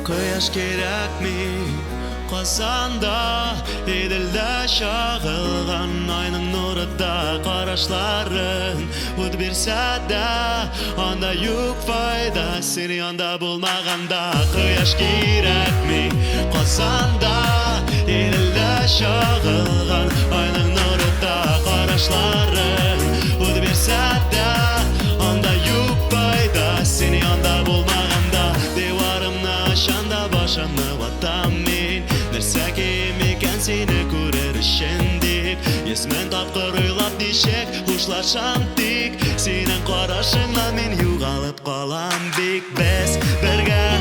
Кояш кирәкми Казанда, Иделдә чагылган айның нуры да карашларын ут бирсә дә, анда юк файда, син янда булмаганда. Кояш кирәкми Казанда, Иделдә чагылган айның нуры да карашларын ут бирсә дә, анда юк файда, син янда булмаганда. Диварымны ачам да башымны ватам мин, нәрсә киим икән сине күрер өчен дип, 100 000 тапкыр уйлап ничек хушлашам, тик синең карашыңнан мин югалып калам бик. Без бергә.